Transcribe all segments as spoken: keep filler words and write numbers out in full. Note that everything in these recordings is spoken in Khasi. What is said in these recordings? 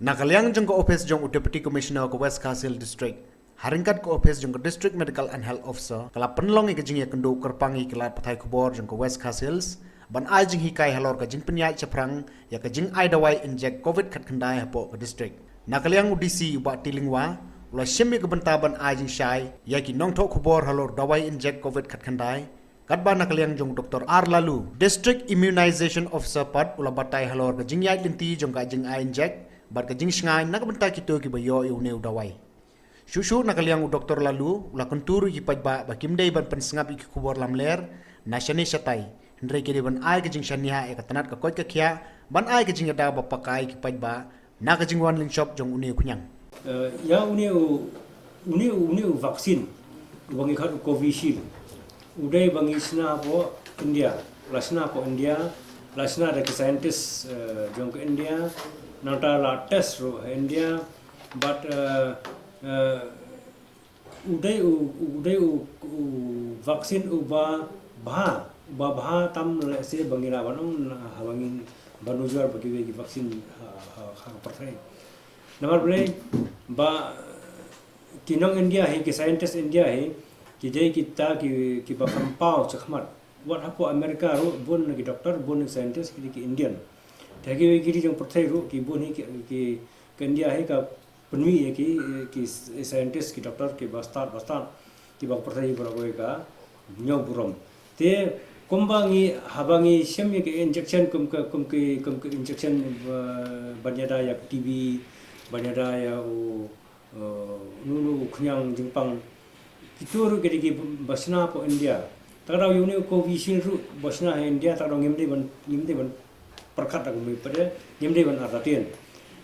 Na ka liang jong ka ophis jong u Deputy Commissioner ka West Khasi Hills District, ha ryngkat ka ophis jong ka District Medical and Health Officer, ka la pynlong ïa ka jingïakynduh kyrpang ïa ki lad pathai khubor jong ka West Khasi Hills ban ai jinghikai halor ka jingpynïaid shaphrang ïa ka jingai dawai injek covid khatkhyndai hapoh ka district. Na ka liang u D C u Bah T Lyngwa u la shim ïa ka bynta ban ai jingshai ïa ki nongthoh khubor halor dawai injek covid khatkhyndai, katba na ka liang jong u Doctor R Laloo, District Immunization Officer pat, u la batai halor ka jingïaid lynti jong ka jingai injek bad ka jingshngaiñ na ka bynta kito kiba ïoh ïa une u dawai. Shuh shuh na ka liang u Doctor Laloo u la kyntu ruh ïa ki paidbah ba kim dei ban pynsngap ïa ki khubor lamler na shane shatai, hynrei ki dei ban ai ka jingshaniah ïa ka tnat ka koit ka khiah ban ai ka jingïada ba paka ïa ki paidbah na ka jingwan lynshop jong une u khñiang. Eh, ïa une u, une u, une u vaccine uba ngi khot u Covishield, u dei ba ngi shna hapoh India, la shna hapoh India, la shna da ki scientist, eh, jong ka India. Nangta la test ruh ha India, but, eh, eh, u dei u, u dei u, u vaccine uba bha, uba bha tam lehse ba ngi lah ban ong, haba ngi ban ujor bad kiwei ki vaccine ha, ha, ha ka pyrthei. Namar balei? Ba ki nong India hi, ki scientist India hi, ki dei kita ki, kiba kham paw shakhmat. Wat hapoh America ruh bun ki doctor, bun ki scientist ki dei ki Indian. Te ha kiwei ki ri jong pyrthei ruh ki bun hi ki, ki, ki India hi ka pynmih ïa ki, ki scientist, ki doctor kiba stad ba stad, kiba pyrthei baroh kawei ka ñiewburom. Te kumba ngi, haba ngi shem ïa ki injection kum ka, kum ki, kum ki injection, eh, ban ïada ïa T B, ban ïada ïa u, eh, uno uno u khñiang jingpang. Kito ruh ki dei kiba shna hapoh India. Te ka daw ïa une u Covishield ruh ba shna ha India, te ka daw ngim dei ban, ngim dei ban pyrkhat da kumno pat, ngim dei ban artatien.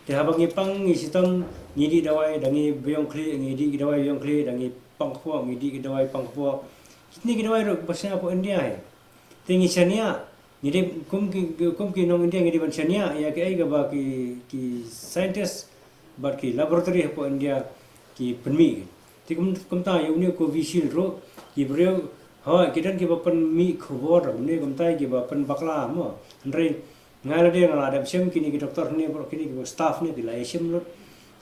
Te haba ngi pang ngi shitom, ngi dih dawai, da ngi ba ïong khlieh, ngi dih ki dawai ba ïong khlieh, da ngi pang kpoh, ngi dih ki dawai pang kpoh. Kitne ki dawai ruh ba shna hapoh India hi. Te ngi shaniah, ngi dei kum ki, kum ki nong India ngi dei ban shaniah ïa kaei kaba ki, ki scientist bad ki laboratory hapoh India ki pynmih. Te kum, kumta ïa une u Covishield ruh, ki briew, hooid, ki don kiba pynmih khubor, une kumta kiba pynbakla mo. Hynrei nga lade nga la dep shem kine ki doctor ne, baroh kine ki staff ne ki la ïashem lut.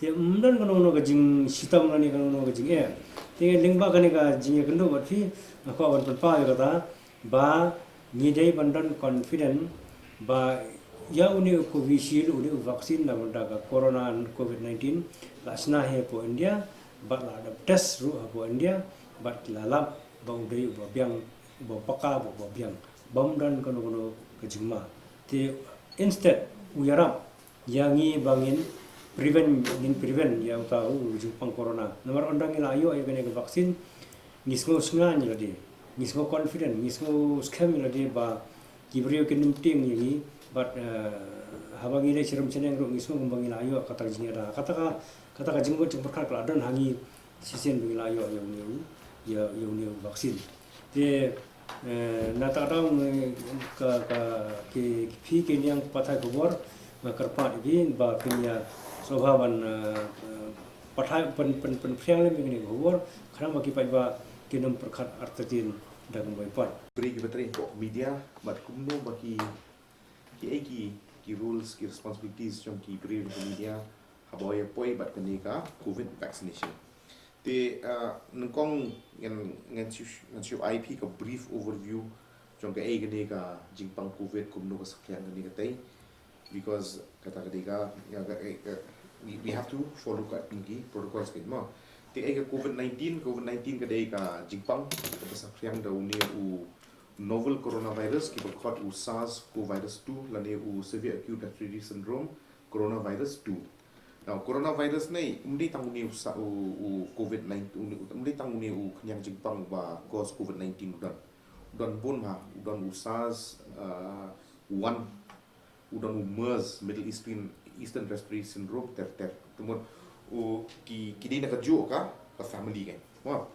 Te ym don kano kano ka jingshitom lane kano kano ka jingeh. Te lyngba kane ka jingïakynduh bad phi, nga kwah ban pynpaw ïa kata ba ngi dei ban don confident ba ïa une u Covishield, une u vaccine na bynta ka corona, covid nineteen, la shna hi hapoh India, bad la dep test ruh hapoh India, bad ki la lap ba u dei uba biang, uba paka, uba, uba biang. Bym don kano kano ka jingma. Te instead u ïarap ïa ngi ba ngin prevent, ngin prevent ïa uta u jingpang corona. Namar ynda ngi la ïoh ïa kane ka vaccine, ngi sngew shngaiñ ïa lade, ngi sngew confident, ngi sngew skhem ïa lade ba ki briew kin ym tieng ïa ngi, bad, eh, haba ngi leit sha rum sha neng ruh ngi sngew kumba ngi la ïoh kata ka jingïada, kata ka, kata ka jingmut jingpyrkhat ka la don ha ngi shisien ba ngi la ïoh ïa une u, ïa, ïa une u vaccine. Te, eh, na kata ka daw, eh, ka, ka, ki, ki phi ki nongpathai khubor, nga kyrpad ïa phi ba phin ïa sngewbha ban, eh, eh, pathai, pyn, pyn, pynphriang lem ïa kine ki khubor, khnang ba ki paidbah kin ym pyrkhat artatien da kumwei pat. Briew kiba trei hapoh media, bad kumno ba ki, kiei ki, ki roles, ki responsibilities jong ki briew jong ka media haba ïa poi bad kane ka covid vaccination. Te, ah, nyngkong ngan, ngan shu, ngan shu ai phi ka brief overview jong kaei kane ka jingpang covid, kumno ka saphriang kane katei. Because kata ka dei ka, ka, ka, ka, we, we have to follow ka, ki protocols ka mo. Te ei ka covid nineteen, covid nineteen ka dei ka jingpang kaba saphriang da une u novel coronavirus, kiba khot u SARS-CoV two lane u severe acute respiratory syndrome coronavirus two. Now, coronavirus ne, um dei tang une u sa-, u, u covid nineteen, une, um dei tang une u khñiang jingpang ba cause covid nineteen u don. U don bun bha, u don u SARS, uh, one, u don u MERS, Middle Eastern, Eastern Respiratory Syndrome, ter ter. Te mut, u ki, ki dei na kajuh ka, ka family ka. Mo.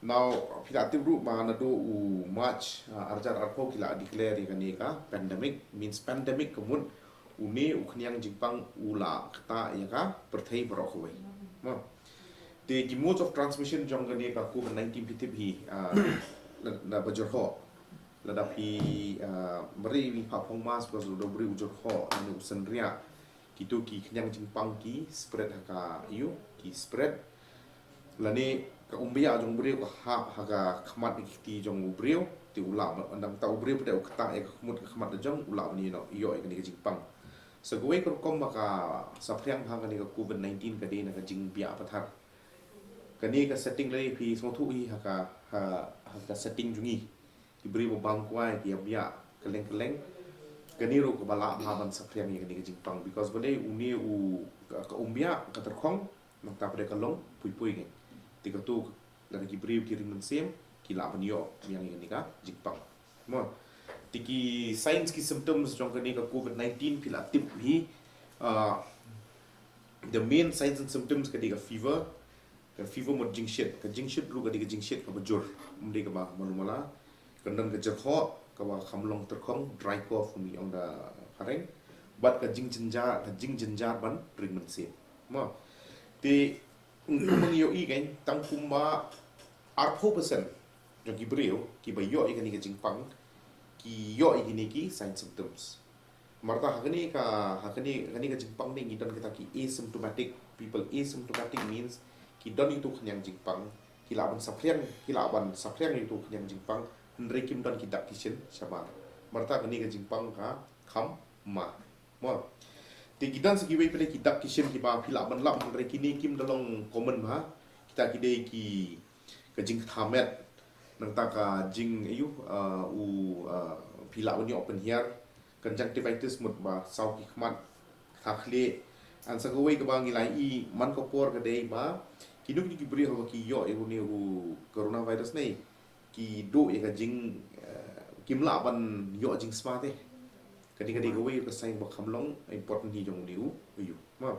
Now, phi la tip ruh ba naduh u March, uh, arhajar arphew ki la declare ïa kane ka pandemic, means pandemic ka mut une u khñiang jingpang u la ktah ïa ka pyrthei baroh kawei. Mo. Te ki modes of transmission jong kane ka covid nineteen phi tip hi, uh, la, la ba jyrhoh. Lada phi, ah, mareh phi phah phong mask, because lada u briew u jyrhoh, lane u synriah, Kito ki khñiang jingpang ki spread ha ka, ïoh, ki spread. Lane ka umbiah jong u briew ka hap ha ka khmat ki kti jong u briew, te u lah ba, nangta u briew pat u ktah ïa ka khmut ka khmat la jong, u lah ban ïoh, ïoh ïa kane ka jingpang. Sa kawei ka rukom ba ka saphriang ha kane ka covid nineteen ka dei na ka jingbiah pathar. Kane ka setting lei phi sngewthuh hi ha ka, ha, ha ka setting jong ngi. Ki briew ba bam kwai, ki ïa biah kylleng kylleng. Kane ruh kaba lah bha ban saphriang ïa kane ka jingpang, because balei, une u ka, ka umbiah ka tyrkhong, nangta pat ka long pui pui ngi. Te kato lada ki briew ki ring mynsiem, ki lah ban ïoh biang ïa kane ka jingpang. Mo. Te ki signs ki symptoms jong kane ka covid nineteen phi la tip hi. Ah, the main signs and symptoms ka dei ka fever. Ka fever mut jingshit, ka jingshit ruh ka dei ka jingshit kaba jur, ym dei kaba malu mala. Kan don ka jyrhoh kaba kham long tyrkhong, dry cough kum ngi ong da phareng. Bad ka jingjynjar, ka jingjynjar ban ring mynsiem. Mo. Te kum ngi ïohi kan, tang kumba arphew percent jong ki briew kiba ïoh ïa kane ka jingpang ki ïoh ïa kine ki sign symptoms. Marta ha kane ka, ha kane, kane ka jingpang ne ngi don kita ki asymptomatic people. Asymptomatic means ki don ïa uto u khñiang jingpang, ki lah ban saphriang, ki lah ban saphriang ïa uto u khñiang jingpang, hynrei kim don ki dak ki shin shabar. Marta kane ka jingpang ka kham ma. Mo. Te ki don sa kiwei pat ki dak ki shin kiba phi lah ban lap, hynrei kine kim da long common bha. Kita ki dei ki, ka jingktha met, nangta ka jing, aïu, ah, u, ah, phi lah ban ïoh pynhiar, conjunctivitis mut ba saw ki khmat, ktha khlieh. And sa kawei kaba ngi la ïohi man ka por ka dei ba kino kino ki briew haba ki ïoh ïa une u coronavirus ne, ki duh ïa ka jing, eh, kim lah ban ïoh jingsma te. Kane ka dei kawei ka sign ba kham long important hi jong une u, u ïu. Ma.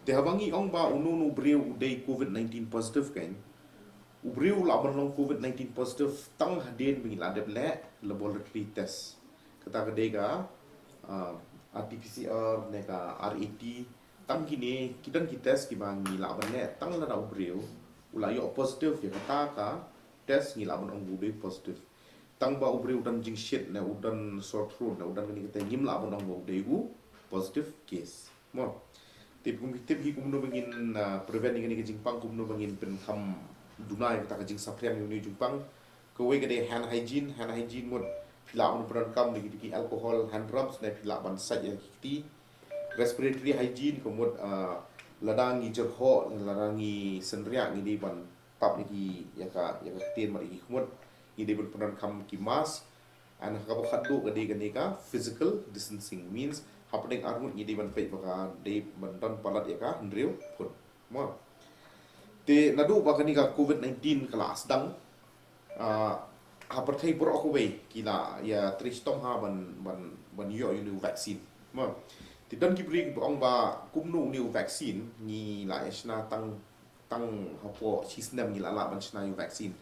Te haba ngi ong ba uno uno u briew u dei covid nineteen positive kan, u briew u lah ban long covid nineteen positive tang hadien ba ngi la dep leh laboratory test. Kata ka dei ka, ah, R T P C R ne ka R A T. Tang kine ki don ki test kiba ngi lah ban leh tang lada u briew u la ïoh positive ïa kata ka test, ngi lah ban ong ba u dei positive. Tang ba u briew u don jingshit ne u don sore throat ne u don kane kata, ngim lah ban ong ba u dei u positive case. Mo. Te kum phi tip hi kumno ba ngin, ah, prevent ïa kane ka jingpang, kumno ba ngin pynkham duna ïa kata ka jingsaphriang ïa une u jingpang. Kawei ka dei hand hygiene, hand hygiene mut phi lah ban pyndonkam da ki, da ki alcohol hand rubs ne phi lah ban sait ïa ki kti. Respiratory hygiene ka mut, ah, lada ngi jyrhoh, lada ngi synriah ngi dei ban tap ïa ki, ïa ka, ïa ka ktien bad ïa ki khmut, ngi dei ban pyndonkam ki mask. And ha kaba khatduh ka dei kane ka physical distancing, means hapdeng arngut ngi dei ban peit ba ka dei ban don palat ïa ka hynriew phut. Mo. Te naduh ba kane ka covid nineteen ka la sdang, ah, ha pyrthei baroh kawei ki la ïa trei shitom ha ban, ban, ban ïoh ïa une u vaccine. Mo. Te don ki briew kiba ong ba kumno une u vaccine ngi la ïa shna tang, tang hapoh shi snem ngi la lah ban shna ïa u vaccine.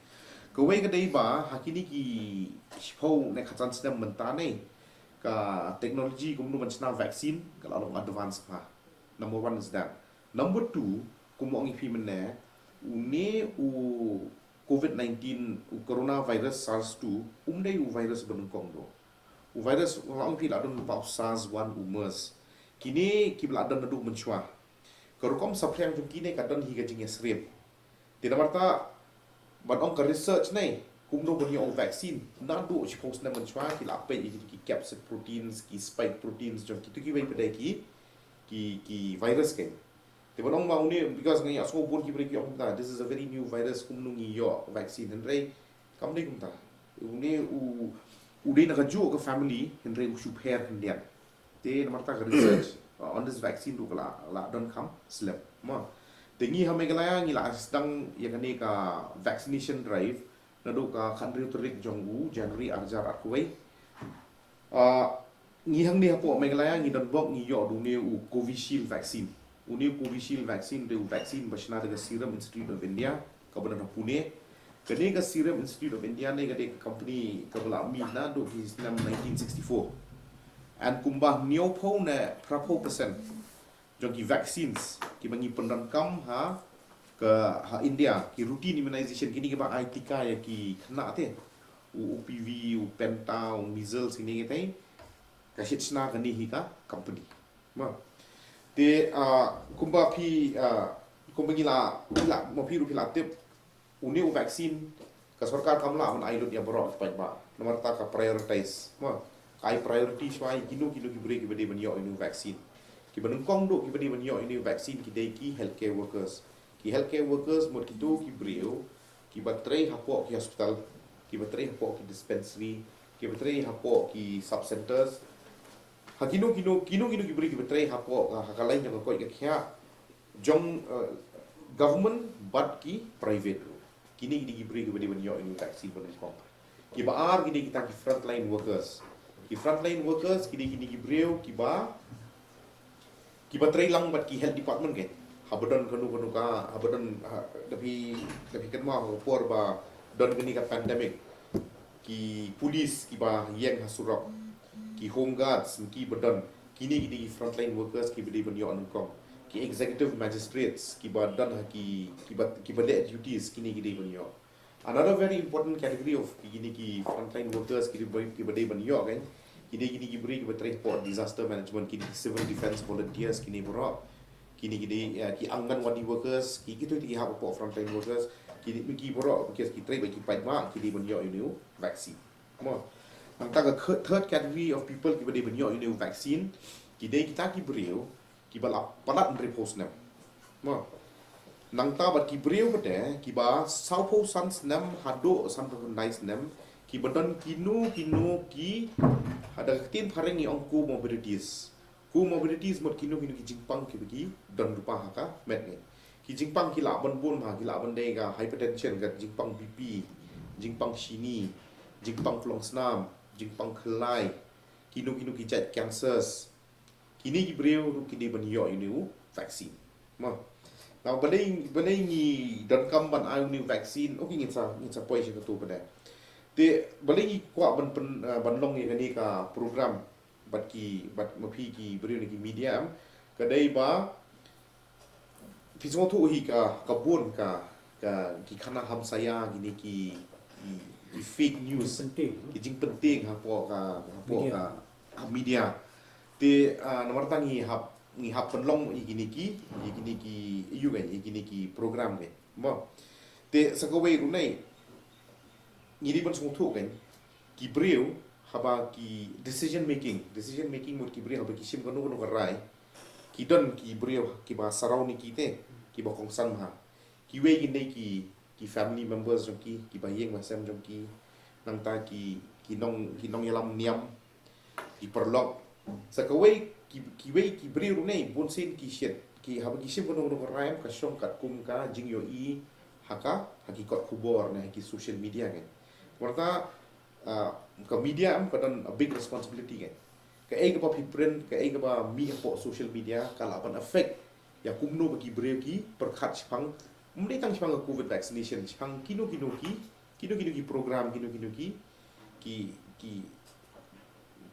Kawei ka dei ba ha kine ki shiphew ne khatsan snem mynta ne ka technology kumno ban shna vaccine ka la long advance bha. Number one is that. Number two, kumba ong ïa phi mynne, une u covid nineteen, u coronavirus SARS two, um dei u virus ba nyngkong doh. U virus, la ong phi, la don ba u SARS one, u MERS. Kine kiba la don naduh mynshuwa. Ka rukom saphriang jong kine ka don hi ka jingïasyriem. Te namar kata ban ong ka research ne kumno ban ïoh u vaccine, naduh shiphew snem mynshuwa ki la peit ïa ki capsid proteins, ki spike proteins jong kito kiwei pat ki, ki, ki virus kan. Te ban ong ba une, because nga ïohsngew bun ki briew ki ong kumta, this is a very new virus, kumno ngi ïoh vaccine, hynrei kam dei kumta. Une u, u dei na kajuh ka family, hynrei u shu pher khyndiat. Te namar kata ka research, uh, on this vaccine ruh ka la, la don kham slem. Mo. Te ngi ha Meghalaya ngi la sdang ïa kane ka vaccination drive naduh ka khathynriew tarik jong u January arhajar arphew wei. Uh, ngi hangne hapoh Meghalaya ngi don bok ngi ïoh da une u Covishield vaccine. Une u Covishield vaccine u dei u vaccine ba shna da ka Serum Institute of India kaba don ha Pune. Kane ka Serum Institute of India ne ka dei ka company kaba la mih naduh ki snem nineteen sixty-four. And kumba hynñiewphew ne phraphew percent jong ki vaccines kiba ngi pyndonkam ha ka, ha India, ki routine immunization, kine kiba ai tika ïa ki khynnah te, u O P V, u Penta, u measles, kine kitai, ka shit shna kane hi ka company. Mo. Te, ah, kumba phi, ah, kumba ngi la, phi la, ma phi ruh phi la tip, une u vaccine, ka sorkar kam lah ban ai lut ïa baroh ki paidbah. Namar kata ka prioritize, ma, ka ai priority shuwa ïa kino kino ki briew kiba dei ban ïoh ïa une u vaccine. Kiba nyngkong duh kiba dei ban ïoh ïa une u vaccine ki dei ki healthcare workers. Ki healthcare workers mut kito ki briew kiba trei hapoh ki hospital, kiba trei hapoh ki dispensary, kiba trei hapoh ki sub centers. Ha kino kino, kino kino ki briew kiba trei hapoh, ha, ha ka lain jong ka koit ka khiah jong, eh, government bad ki private ruh. Kine ki dei ki briew kiba dei ban ïoh ïa une u vaccine ba nyngkong. Kiba ar ki dei kita ki frontline workers. Ki frontline workers ki dei kine ki briew kiba, kiba trei lang bad ki health department, kan. Haba don kano kano ka, haba don, ha, da phi, da phi kynmaw ha ka por ba don kane ka pandemic, ki police kiba ïeng ha surok, ki home guards, kiba don, kine ki dei ki frontline workers kiba dei ban ïoh nyngkong. Ki executive magistrates kiba don ha ki, kiba, kiba leh duties, kine ki dei ban ïoh. Another very important category of ki, kine ki frontline workers kiba, kiba dei ban ïoh, kan, ki dei kine ki briew kiba trei hapoh disaster management, ki dei ki civil defense volunteers, kine baroh. Kine ki dei, eh, ki Anganwadi workers, ki, kito ki hap hapoh frontline workers, kine ki baroh, ki, ki trei bad ki paidbah, ki dei ban ïoh ïa une u vaccine. Mo. Nangta ka kh-, third category of people kiba dei ban ïoh ïa une u vaccine, ki dei kita ki briew kiba la palat hynriewphew snem. Mo. Nangta bad ki briew pat de kiba sawphew san snem haduh sanphew khyndai snem, kiba don kino kino ki, ha da ka ktien phareng ngi ong comorbidities. Comorbidities mut kino kino ki jingpang kiba ki don lypa ha ka met, kan. Ki jingpang ki lah ban bun, ha, ki lah ban dei ka hypertension, ka jingpang B P, jingpang shini, jingpang klongsnam, jingpang khyllai, kino kino ki jait cancers. Kine ki briew ruh ki dei ban ïoh ïa une u vaccine. Mo. Now, balei, balei ngi donkam ban ai une u vaccine? Okay, ngin sa, ngin sa poi sha katu pat de. Te balei ngi kwah ban pyn-, eh, ban long ïa kane ka program bad ki, bad ma phi ki briew na ki media, em? Ka dei ba phi sngewthuh hi ka, ka bun ka, ka, ki khana hamsaia, kine ki, ki, ki fake news, ki jingpyntieng hapoh ka, hapoh ka, ah, media. Te, ah, namar kata ngi hap, ngi hap pynlong ïa kine ki, ïa kine ki, ïa kine ki program, kan. Mo. Te sa kawei ruh, ngi dei ban sngewthuh, kan, ki briew haba ki decision making, decision making mut ki briew haba ki shim kano kano ka rai, ki don ki briew kiba surround ïa ki te, kiba kongsan bha. Kiwei ki dei ki, ki family members jong ki, kiba ïing ba sem jong ki, nangta ki, ki nong, ki nongïalam niam, ki paralok. Sa kawei ki, kiwei ki briew ruh, bunsien ki shit, ki haba ki shim kano kano ka rai, ka shong katkum ka jingïohi ha ka, ha ki kot khubor ne ha ki social media, kan. Namar kata, ah, ka media, em, ka don a big responsibility, kan. Kaei kaba phi print, kaei kaba mih hapoh social media ka lah ban affect ïa kumno ba ki briew ki pyrkhat shaphang, ym dei tang shaphang ka covid vaccination, shaphang kino kino ki, kino kino ki program, kino kino ki, ki, ki,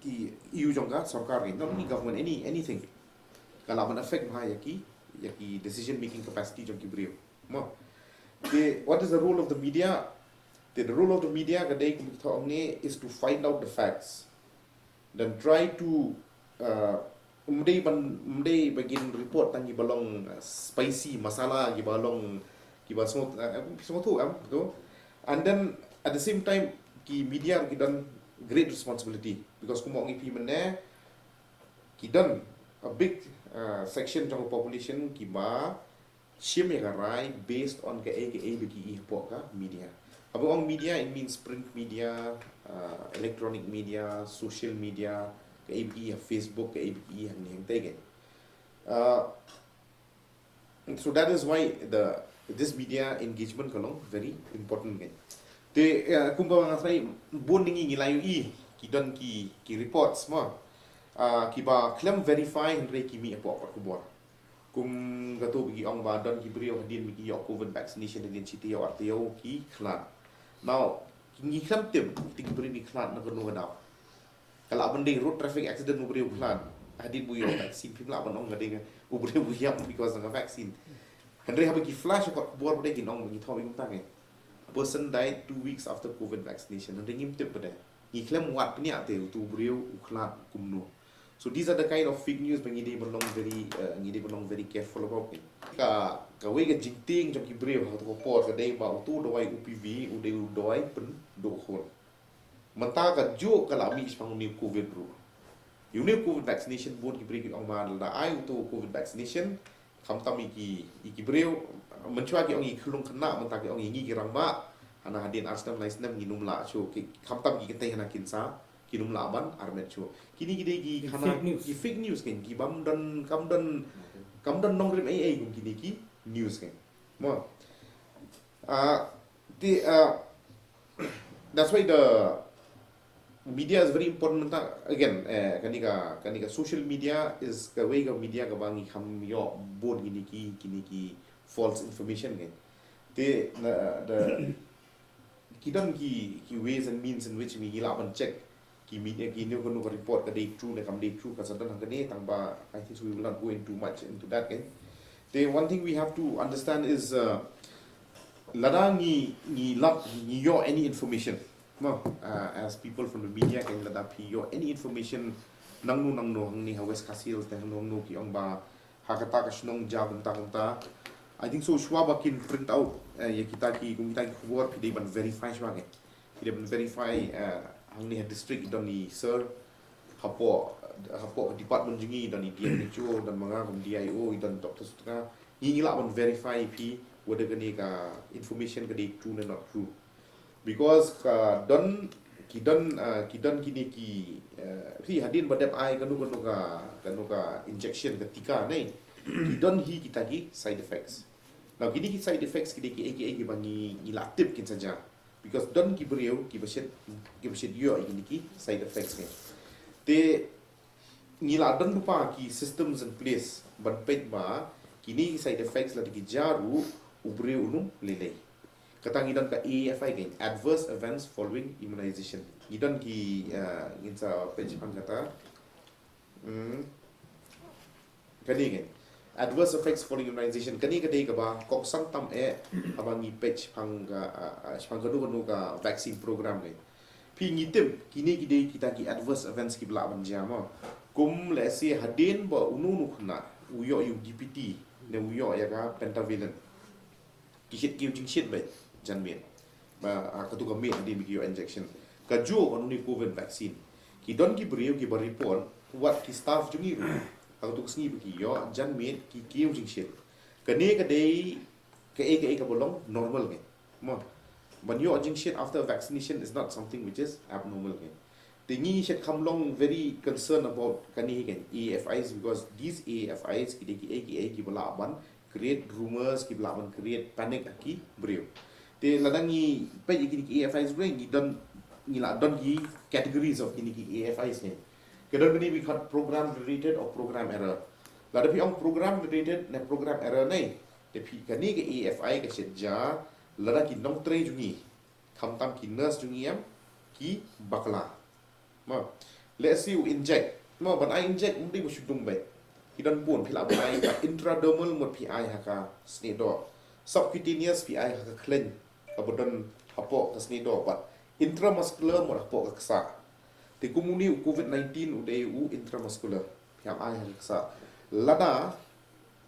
ki ïa u jong ka sorkar, kan, not only government, any, anything. Ka lah ban affect bha ïa ki, ïa ki decision making capacity jong ki briew. Mo. Te, what is the role of the media? Te, the role of the media ka dei, kum ki thoh hangne, is to find out the facts. Then try to, uh, ym dei ban, ym dei ba ngin report tang kiba long, uh, spicy, masala, kiba long, kiba sngewthuh, uh, sngewthuh, em, tu. And then at the same time, ki media ki don great responsibility, because kumba ong ïa phi mynne, ki don a big, uh, section jong population kiba shim ïa ka rai based on kaei kaei ba ki ïohi hapoh ka media. Haba ong media, it means print media, uh, electronic media, social media, kaei ba ki ïohi ha Facebook, kaei ba ki ïohi hangne hangtai, kan. Uh, so that is why the, this media engagement ka long very important, kan. Te, uh, kumba nga sa ong, bun na ngi ngi la ïohi, ki don ki, ki reports, mo, uh, kiba khlem verify hynrei ki mih hapoh kot khubor. Kum katu ba ki ong ba don ki briew hadien ba ki ïoh covid vaccination hadien shi taïew ar taïew ki khlad. Now, ngi khlem tip kita ki briew ki khlad na kano ka daw. Ka lah ban dei road traffic accident u briew u khlad. Hadien ba u ïoh vaccine, phim lah ban ong ka dei u briew u ïap because na ka vaccine. Hynrei haba ki flash ha kot khubor ba dei kin ong, ba ngi thoh ba kumta, kan. A person died two weeks after covid vaccination. Hynrei ngim tip ba dei. Ngi khlem wad bniah te utu u briew u khlad kumno. So these are the kind of fake news ba ngi dei ban long very, uh, ngi dei ban long very careful about it. Ka, kawei ka jingtieng jong ki briew ha kato ka por ka dei ba uto u dawai O P V u dei u dawai pynduh khun. Mynta kajuh ka la mih shaphang une u COVID ruh. Ïa une u COVID vaccination, bun ki briew ki ong ba lada ai uto u COVID vaccination, khamtam ïa ki, ïa ki briew, mynshuwa ki ong ïa ki khyllung khynnah, mynta ki ong ïa ngi ki rangbah, hana hadien ar snem lai snem ngin ym lah shuh, ki, khamtam ki kynthei hana cancer, kin ym lah ban armet shuh. Kine ki dei ki, ki khana, fake news, ki fake news kan, ki bym don, kam don, kam don nongrim ei ei kum kine ki news kan. Mo. Ah, te, ah, that's why the media is very important mynta. Again, eh, kane ka, kane ka social media is kawei ka media kaba ngi kham ïoh bun kine ki, kine ki false information kan. Te, na, the, ki don ki, ki ways and means in which ngi lah ban check ki media, ki, kano kano ka report ka dei true ne kam dei true, ka sa don hangne, tang ba, I think so we will not go into much into that, kan. The one thing we have to understand is, uh, lada ngi, ngi lap, ngi ïoh any information, mo, uh, as people from the media, kan, lada phi ïoh any information, nangno nangno hangne ha West Khasi Hills, nangno nangno ki ong ba ha kata ka shnong jia kumta kumta. I think so shuwa ba kin print out, eh, ïa kita ki, kum kita ki khubor, phi dei ban verify shuwa kan. Phi dei ban verify, eh, hangne ha district i don i sir, hapoh, hapoh ka department jong ngi i don i D M H O, i don ma nga kum D I O, i don Doctor Sutra. Ngi, ngi lah ban verify phi whether kane ka information ka dei true ne not true. Because ka don, ki don, ah, ki don kine ki, eh, phi hadien ba dep ai kano kano ka, kano ka injection ka tika ne, ki don hi kita ki side effects. Now kine ki side effects ki dei ki ei ki ei kiba ngi, ngi lah tip kin sa jia. Because don ki briew kiba shait, kiba shait ïoh ïa kine ki side effects ne. Te ngi lah don lypa ki systems in place ban peit ba kine ki side effects lada ki jia ruh u briew un ym lei lei. Kata ngi don ka A F I kan, adverse events following immunization. Ngi don ki, eh, ngin sa peit shaphang kata. Hmm. Kane kan, adverse effects following immunization. Kane ka dei kaba kongsan tam eh haba ngi peit shaphang ka, ah, ah, shaphang kano kano ka vaccine program kan. Phi, ngi tip kine ki dei kita ki adverse events kiba lah ban jia mo. Kum let's say hadien ba uno uno u khynnah u ïoh ïa u D P T ne u ïoh ïa ka pentavalent, ki shait kiew jingshit beit jan miet. Ba, ah, kato ka miet hadien ba ki ïoh injection. Kajuh kat une u COVID vaccine, ki don ki briew kiba report, wat ki staff jong ngi ruh, ha kato ka sngi ba ki ïoh jan miet ki kiew jingshit. Kane ka dei kaei kaei kaba long normal kan. Mo. Ban ïoh jingshit after vaccination is not something which is abnormal kan. Te ngi shait kham long very concerned about kane hi kan, A F Is, because these A F Is ki dei kiei kiei kiba lah ban create rumors, kiba lah ban create panic ha ki briew. Te lada ngi peit ïa kine ki A F Is ruh, ngi don, ngi lah don ki categories of kine ki A F Is ne. Ka don kane ba khot program related or program error. Lada phi ong program related ne program error ne, te phi, kane ka A F I ka shait jia lada ki nongtrei jong ngi, khamtam ki nurse jong ngi em, ki bakla. Mo, let's say u inject. Mo, ban ai inject ym dei ba shu dung beit. Ki don bun, phi lah ban ai ba intradermal, mut phi ai ha ka snieh doh. Subcutaneous phi ai ha ka khleiñ kaba don hapoh ka snieh doh, bad intramuscular, mut hapoh ka ksah. Te kum une u COVID nineteen u dei u intramuscular, phi hap ai ha ka ksah. Lada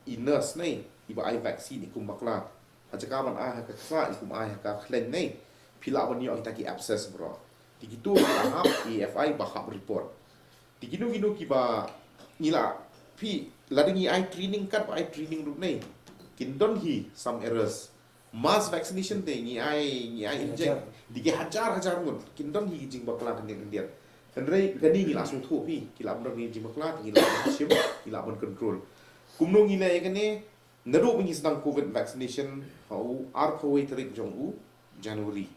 i nurse ne, iba ai vaccine i kum bakla, ha jaka ban ai ha ka ksah i kum ai ha ka khleiñ ne, phi lah ban ïoh kita ki abscess baroh. Te kito ki la hap A F I ba hap report. Te kino kino kiba, ngi lah, phi, lada ngi ai training, katba ai training ruh ne, kin don hi some errors. Mass vaccination te ngi ai, ngi ai inject, hajar, dei ki hajar hajar ngut, kin don hi ki jingbakla khyndiat khyndiat. Hynrei kane ngi la sngewthuh hi, ki la ban don hi ki jingbakla, te ngi la ban shim, ngi la ban control. Kumno ngi leh ïa kane? Naduh ba ngi sdang COVID vaccination ha u arphew wei tarik jong u January,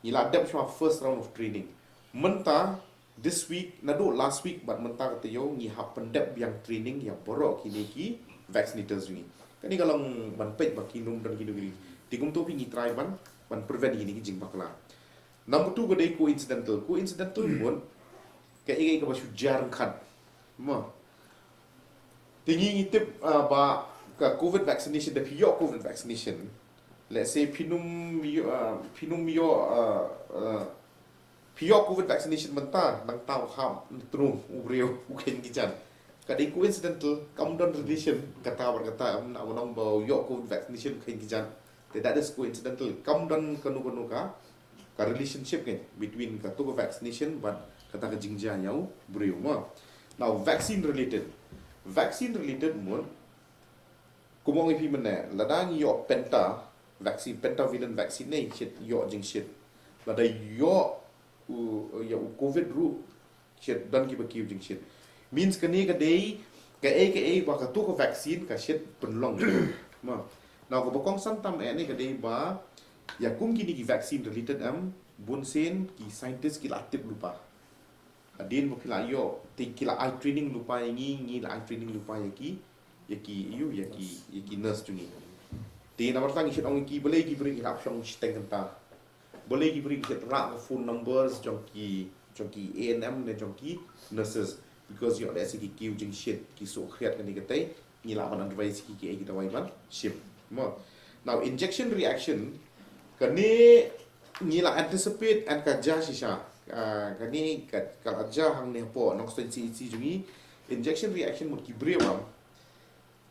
ngi la dep shuwa first round of training. Mynta, this week, naduh last week bad mynta ka taïew, ngi hap pyndep biang training ïa baroh kine ki vaccinators jong ngi. Kane ka long ban peit ba kin ym don kino kino. Te kumto phi, ngi try ban, ban prevent kine ki jingbakla. Number two ka dei coincidental. Coincidental mut kaei kaei kaba shu jia ryngkat. Mo. Te ngi, ngi tip, ah, ba ka COVID vaccination, da phi ïoh COVID vaccination, let's say phin ym ïoh, ah, phin ym ïoh, ah, ah, Phi ïoh covid vaccination mynta, nangta u hap, u tnu, u briew, u kheiñ ki jan. Ka dei coincidental, kam don relation kata bad kata, em, na u nong ba u ïoh covid vaccination u kheiñ ki jan. Te that is coincidental, kam don kano kano ka, ka relationship kan between kato ka vaccination bad kata ka jingjia ïa u briew, mo. Now, vaccine related. Vaccine related, mo. Kumba ong ïa phi mynne, lada ngi ïoh penta vaccine, pentavalent vaccine ne, shit, ïoh jingshit. Lada ïoh u, ïa u covid ruh, shit, don kiba kiew jingshit. Means kane ka dei kaei kaei ba kato ka vaccine ka shit pynlong. Ma. Now, kaba kongsan tam eh ne ka dei ba ïa kum kine ki vaccine related, em, bun sien ki scientist ki la tip lypa. Hadien ba phi la ïoh, te ki la ai training lypa ïa ngi, ngi la ai training lypa ïa ki, ïa ki, ïa u, ïa ki, ïa ki nurse jong ngi. Te namar kata ngi shait ong ïa ki, balei ki briew ki hap shong shiteng kynta. Balei ki briew ki shait rah ka phone numbers jong ki, jong ki A N M ne jong ki nurses. Because ïoh lehse ki kiew jingshit, ki shu khriat kane katei, ngi lah ban advise ki kiei ki dawai ban shim. Mo. Now, injection reaction, kane ngi la anticipate and ka jia shisha. Ah, kane ka, ka la jia hangne hapoh Nongstoiñ C H C jong ngi. Injection reaction mut ki briew bam,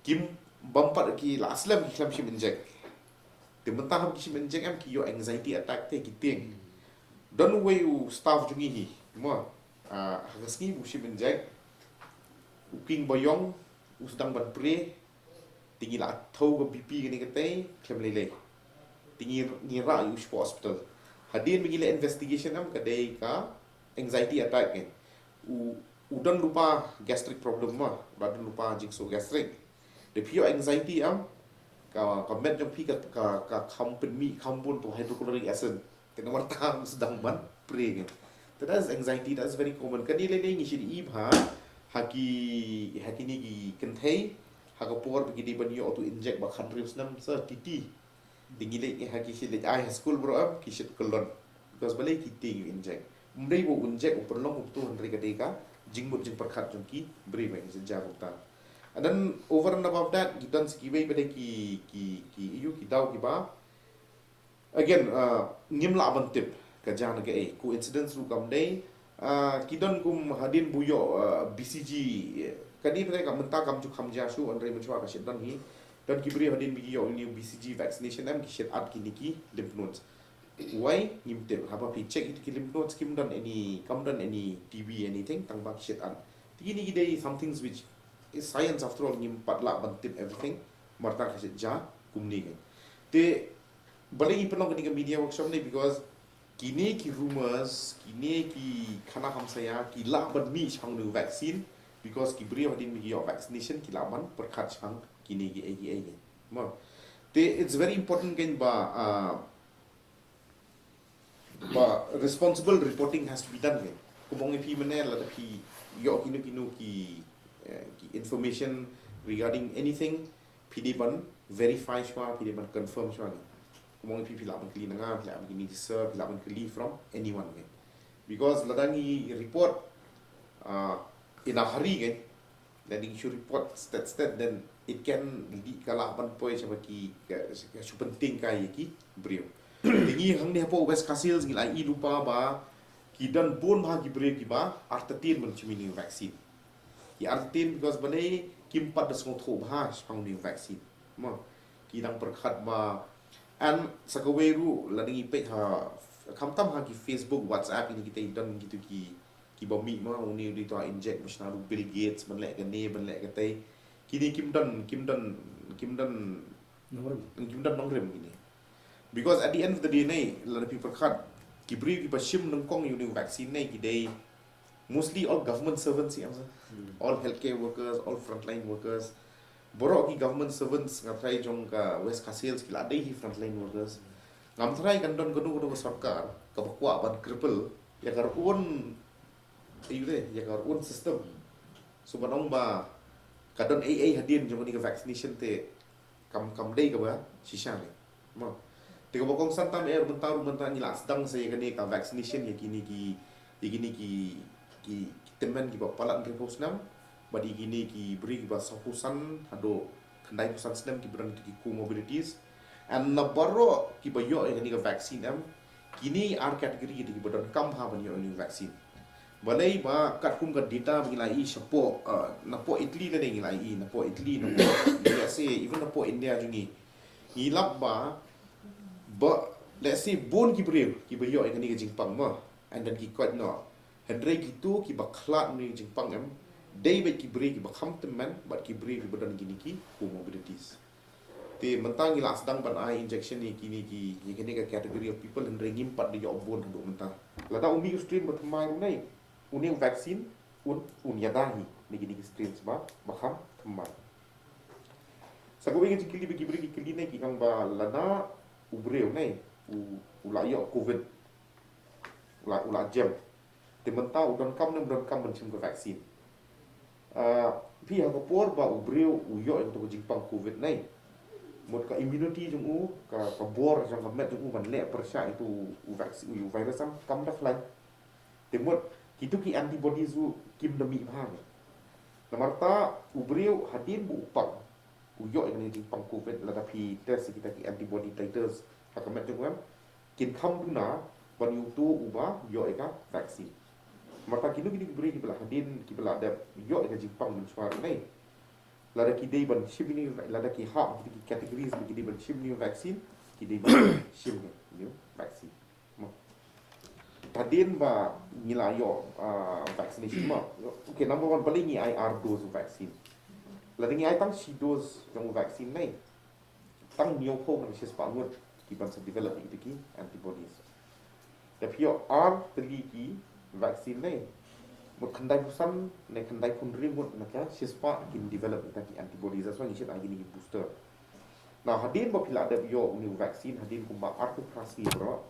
kim bam pat ki la slem ki khlem shim inject. Te mynta haba ki shim inject em ki ïoh anxiety attack te ki tieng. Don uwei u staff jong ngi hi. Mo. Ah, ha ka sngi ba u shim inject, u king ba ïong, u sdang ban pre, te ngi la thew ka B P kane katei khlem lei lei. Te ngi, ngi rah ïa u shapoh hospital. Hadien ba ngi leh investigation em ka dei ka anxiety attack kan. U, u don lypa gastric problem, ma, u don lypa jingsoh gastric. Te phi ïoh anxiety em, ka, ka met jong phi ka, ka, ka kham pynmih, kham bun to hydrochloric acid. Te namar kata u sdang ban pre kan. Te that is anxiety, that is very common. Kane lei lei ngi shait ïohi bha ha ki, ha kine ki kynthei, ha ka por ba ki dei ban ïoh to inject ba khathynriew snem sa titi. Te ngi leit ha ki shait leit ai ha skul baroh em, ki shait kyllon. Because balei, ki tieng ïa u inject. Ym dei ba u inject u pynlong kumto, hynrei ka dei ka jingmut jingpyrkhat jong ki briew ba ki shait jia kumta. And then over and above that, ki don sa kiwei pat de ki, ki, ki, ïa u, ki daw kiba Again, uh, ngim lah ban tip ka jia na kaei, coincidence ruh kam dei. Uh, ki don kum hadien ba u ïoh, uh, B C G, eh, kane pat de ka mynta kam ju kham jia shuh, hynrei mynshuwa ka shait don hi. Don ki briew hadien ba ki ïoh uni u B C G vaccination em, ki shait at kine ki lymph nodes. Why? Ngim tip. Haba phi check ïa ki lymph nodes kim don any, kam don any T B anything, tang ba ki shait at. Te kine ki dei some things which is science after all, ngim pat lah ban tip everything. Namar kata ka shait jia kumne kan. Te balei ngi pynlong kane ka media workshop ne, because kine ki rumors, kine ki khana hamsaia ki lah ban mih shaphang une u vaccine, because ki briew hadien ba ki ïoh vaccination ki lah ban pyrkhat shaphang kine kiei kiei kan. Mo. Te it's very important kan ba, ah, ba responsible reporting has to be done kan. Kumba ong ïa phi mynne, lada phi ïoh kino kino ki, eh, ki information regarding anything, phi dei ban verify shuwa, phi dei ban confirm shuwa kan. Kumba ong ïa phi, phi lah ban kylli na nga, phi lah ban kylli na sir, phi lah ban kylli from anyone kan. Because lada ngi report, uh, in a hurry kan, lada ngi shu report stet stet, then it can lead, ka lah ban poi sha ba ki, ka, ka shu pyntieng kai ïa ki briew. Te ngi hangne hapoh West Khasi Hills ngi la ïohi lypa ba ki don bun bha ki briew kiba artatien ban shim ïa une u vaccine. Ki artatien because balei, kim pat da sngewthuh bha shaphang une u vaccine. Mo, ki dang pyrkhat ba, and sa kawei ruh lada ngi peit ha, khamtam ha ki Facebook, WhatsApp, ïa kine kita, don kito ki, kiba mih ma, une u dei to inject ba shna ruh Bill Gates, ban leh kane, ban leh katei. Kine kim don, kim don, kim don, Nongrim. Kim don nongrim kine. Because at the end of the day ne, lada phi pyrkhat, ki briew kiba shim nyngkong ïa une u vaccine ne, ki dei mostly all government servants, ïa, hmm, all healthcare workers, all frontline workers. Baroh ki government servants, nga tharai jong ka West Khasi Hills ki la dei hi frontline workers. Ngam tharai kan don kano kano ka sorkar kaba kwah ban cripple ïa ka own, ïa ka own system. So ban ong ba ka don ei ei hadien jong kane ka vaccination te kam, kam dei kaba shisha ne. Mo. Te kaba kongsan tam eh, mynta ruh, mynta ngi la sdang sa ïa kane ka vaccination ïa kine ki, ïa kine ki, ki, ki tymmen kiba palat hynriewphew snem, bad ïa kine ki briew kiba sawphew san haduh khyndaiphew san snem kiba don ki comorbidities. And na baroh kiba ïoh ïa kane ka vaccine em, Kine ar category ki dei kiba donkam bha ban ïoh ïa une u vaccine. Balei ba katkum ka data ba ngi la ïohi shapoh, uh, napoh Italy lane ngi la ïohi, napoh Italy, napoh U S A, even napoh India jong ngi. Ngi lap ba, ba, let's say, bun ki briew kiba ïoh ïa kane ka jingpang mo, and then ki koit noh. Hynrei kito kiba khlad ïa une u jingpang em, dei beit ki briew kiba kham tymmen bad ki briew kiba don kine ki comorbidities. Te mynta ngi la sdang ban ai injection ïa kine ki, ïa kine ka category of people, hynrei ngim pat da ïoh bun haduh mynta. Lada u mih u strain ba thymmai ruh ne, une u vaccine un, un ïada hi na kine ki strains ba, ba kham thymmai. Sa kawei ka jingkylli ba ki briew ki kylli ne, ki ong ba lada u briew ne u, u la ïoh covid, u la, u la jem, te mynta u donkam ne um donkam ban shim ka vaccine. Ah, phi, ha ka por ba u briew u ïoh ïa kato ka jingpang covid ne, mut ka immunity jong u, ka, ka bor jong ka met jong u ban leh pyrshah ïa uto u vaccine, u virus em, kam da khlaiñ. Te mut kito ki antibodies ruh kim da mih bha ne. Namar ta u briew hadien ba u pang, u ïoh ïa kane ka jingpang covid, lada phi test ïa kita ki antibody titers ha ka met jong u em, kin kham duna ban ïa uto uba ïoh ïa ka vaccine. Namar ta kino kino ki briew kiba la hadien, kiba la dep ïoh ïa ka jingpang mynshuwa ne, lada ki dei ban shim ïa une, lada ki hap ïa kita ki categories ba ki dei ban shim ïa une u vaccine, ki dei ban shim ïa une u vaccine. Mo. Hadien ba ngi la ïoh, ah, vaccination mo. Okay, number one, balei ngi ai ar dose u vaccine? Lada ngi ai tang shi dose jong u vaccine ne, tang hynñiewphew na ka shispah ngut ki ban sa develop ïa kita ki antibodies. Te phi ïoh ar tylli ki vaccine ne, mut khyndaiphew san ne khyndaiphew hynriew ngut na ka shispah kin develop ïa kita ki antibodies. That's why ngi shait ai kine ki booster. Now, hadien ba phi la dep ïoh une u vaccine, hadien kumba arphew phra sngi baroh,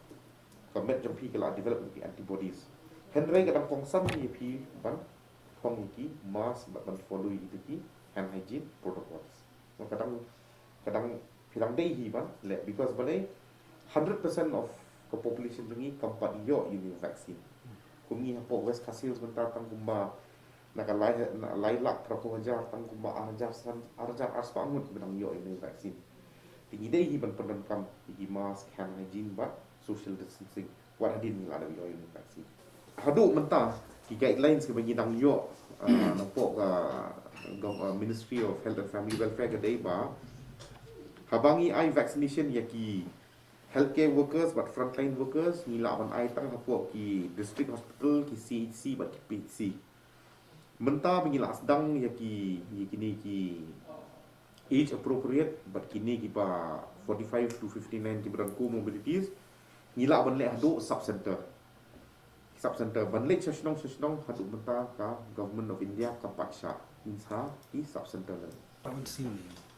ka met jong phi ka la develop ïa ki antibodies. Hynrei ka dang kongsan ïa phi ban phong ïa ki mask bad ban follow ïa kita ki hand hygiene protocols. Ka dang, ka dang, phi dang dei hi ban leh, because balei, hundred percent of ka population jong ngi kam pat ïoh ïa une u vaccine. Kum ngi hapoh West Khasi Hills mynta tang kumba na ka lai, na lai lak phra phew hajar, tang kumba ar hajar san, ar hajar ar spah ngut ba dang ïoh ïa une u vaccine. Te ngi dei hi ban pyndonkam ïa ki mask, hand hygiene bad social distancing. Wat hadien ngi la dep ïoh ïa une u vaccine. Haduh mynta ki guidelines kiba ngi dang ïoh, ah, napoh ka gov-, ah, Ministry of Health and Family Welfare ka dei ba haba ngi ai vaccination ïa ki healthcare workers bad frontline workers, ngi lah ban ai tang hapoh ki district hospital, ki C H C bad ki P H C. Mynta ba ngi la sdang ïa ki, ïa kine ki age appropriate bad kine kiba forty-five to fifty-nine kiba don comorbidities, ngi lah ban leh haduh sub center. Sub center ban leit sha shnong sha shnong, haduh mynta ka Government of India kam pat shah, ngin sa ki sub center leh.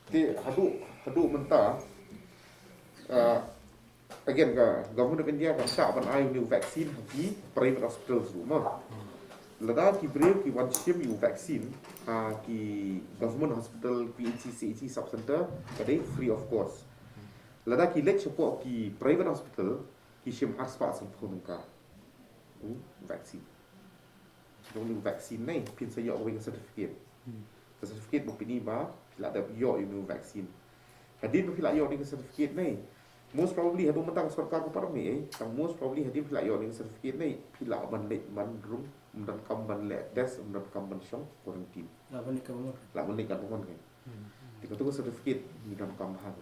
Te haduh, haduh mynta, ah, again, ka Government of India ka shah ban ai une u vaccine ha ki private hospitals ruh mo. Lada ki briew ki wan shim ïa u vaccine ha ki government hospital, P H C, C H C, sub center, ka dei free of cost. Lada ki leit shapoh ki private hospital, ki shim ar spah sanphew tyngka. Hmm, vaccine. Jong une u vaccine ne, phin sa ïoh kawei ka certificate. Ka certificate ba pyni ba phi la dep ïoh ïa une u vaccine. Hadien ba phi la ïoh ïa une ka certificate ne, most probably haduh mynta ka sorkar ka pat ym ïeh ei, tang most probably hadien phi la ïoh ïa une ka certificate ne, phi lah ban leit ban rung, ym donkam ban leh test, ym donkam ban shong quarantine. Lah ban leit ka bamon. Lah ban leit ka bamon kein. Hmm. Te kato ka certificate ngi donkam bha.